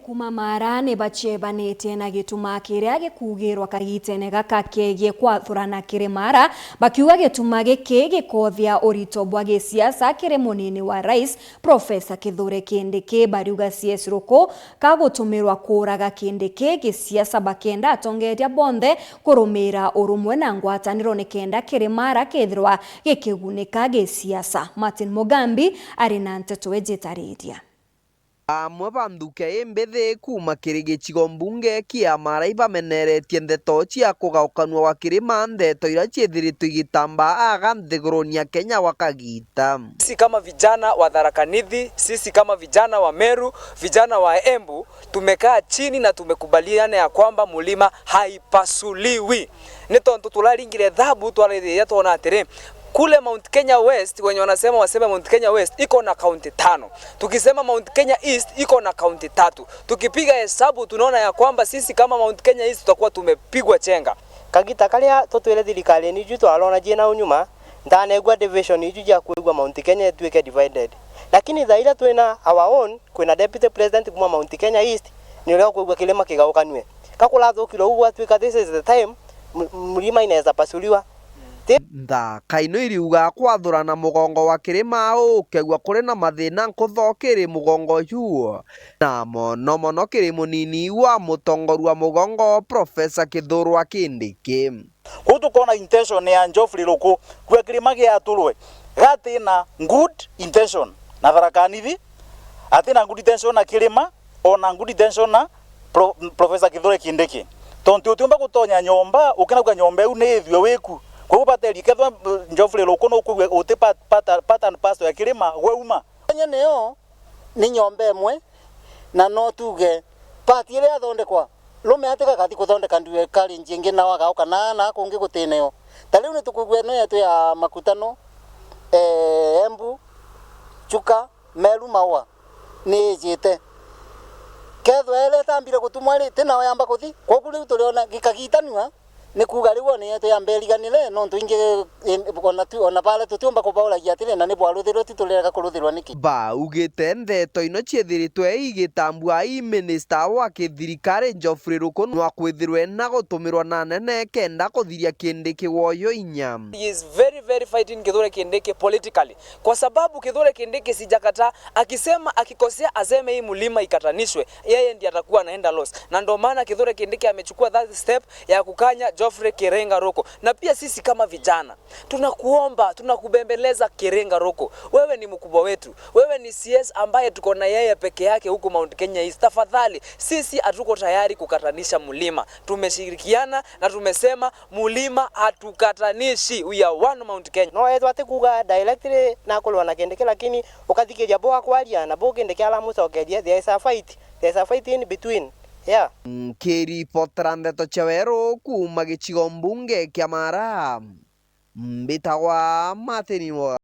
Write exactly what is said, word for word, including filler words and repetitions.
Kuma Mara ni bachebanitie na gituma kiria gikugirwa kagitene gaka kegie kwathurana kiri Mara, bakiuga gituma giki gikothia urito bwa gisiasa kiri munini wa rais, Profesa Kithure Kindiki. Bariuga C S Ruku kagutumirwa kuuraga Kindiki gisiasa, bakenda atongeria bonthe kurumira urumwe na ngwataniro nikenda kiri Mara kethirwa gikigunika gisiasa. Martin Mugambi ari na nteto iji itariria. Amwe ba nthuke imbithi kuuma kiri gicigo mbunge kia Mara ibameneretie ndeto cia kugaukanua gwa kirima, ndeto iria ciithiritwe igitambaa aga nthiguruni ya Kenya gwa kagiita. Sisi kama vijana wa Tharaka Nithi, sisi kama vijana wa Meru, vijana wa Embu, tumekaa chini na tumekubaliana ya kwamba mlima haipasuliwi. Ni tontu turaringire thabu, twarithiria twona atiri, kule Mount Kenya West, wenye wanasema waseme Mount Kenya West iko na kaunti tano. Tukisema Mount Kenya East iko na kaunti tatu. Tukipiga hesabu, tunaona ya kwamba sisi kama Mount Kenya East tutakuwa tumepigwa chenga. Kagita karia tutwire thirikari niju twarona jina unyuma, ndanegua division iju ja kwigua Mount Kenya itwike divided. Lakini thaa iria twina our own, kwina deputy president kuma Mount Kenya East, ni uria ukwigua kirima kigaukanue. Ka kurathukirwe uu gwatwika this is the time, m-, mlima inaweza pasuliwa. Ti- Nthaka ino iriuga kwathurana mugongo wa kirima ukegua kuri na mathina nkutho kiri mugongo uju. Na mono mono kiri munini wa mutongoria wa mugongo, Profesa Kithure Kindiki. Kuu tukona intention ya Geoffrey Ruku kua kirima giaturwe gatina good intention na Tharaka Nithi, atina good intention na kirima, ona good intention na Pro-, Professor Kithure Kindiki. Tontu utiumba gutonya nyomba, ukinauga nyomba iu ni ithue wiku. Koguo bateri kethwa, uh, Geoffrey Ruku nukwigua uti part, part, part and parcel ya kirima, gwe uma. Kenya niyo ni nyomba imwe, na no tuge part iria yathondekwa, rume ati gakathi kuthondeka ndu encourage ingi, nao agauka na, na kungi gutineo. Ta riu ni tukwigua ino yetu ya makutano, eh, Embu, Chuka, Meru, Maua, ni ijite. Kethwa iria itambire gutumwa ri, ti nao yamba kuthi. Kwogu riu turiona gikagitanua, ni kuuga riu o ni yetu yamba iriganire, nontu ingi, eh, ona tu, ona baria tutiumba kubauragia atiri, na ni bwaruthirwe, ti turirega kuruthirwa niki? Baugite ndeto ino ciithiritwe igitambua i minista wa kithirikari Geoffrey Ruku nwa kwithirwe na gutumirwa na anene kenda kuthiria Kindiki woyo inya. He is very, very fighting Kithure Kindiki politically. Kwa sababu Kithure Kindiki sijakataa, akisema, akikosea, aseme hii mlima ikatanishwe, yeye ndiye atakuwa anaenda loss. Na ndo maana Kithure Kindiki amechukua that step ya kukanya Geoffrey Kirenga Ruku. Na pia sisi kama vijana, tunakuomba, tunakubembeleza Kirenga Ruku. Wewe ni mkubwa wetu. Wewe ni C S ambaye tuko na yeye peke yake huku Mount Kenya East. Tafadhali, sisi hatuko tayari kukatanisha mlima. Tumeshirikiana na tumesema mlima hatukatanishi. We are one Mount Kenya. No ethwa ti kuuga directly na kurwa na Kindiki, lakini ukathikiria bo akwaria na bo Kindiki aramucokeria, there is a fight. There is a fight in between. Yeah. Nkiripotera ndeto cia weru kuuma gicigo mbunge kia Mara, mbitagwa Martin Mwa.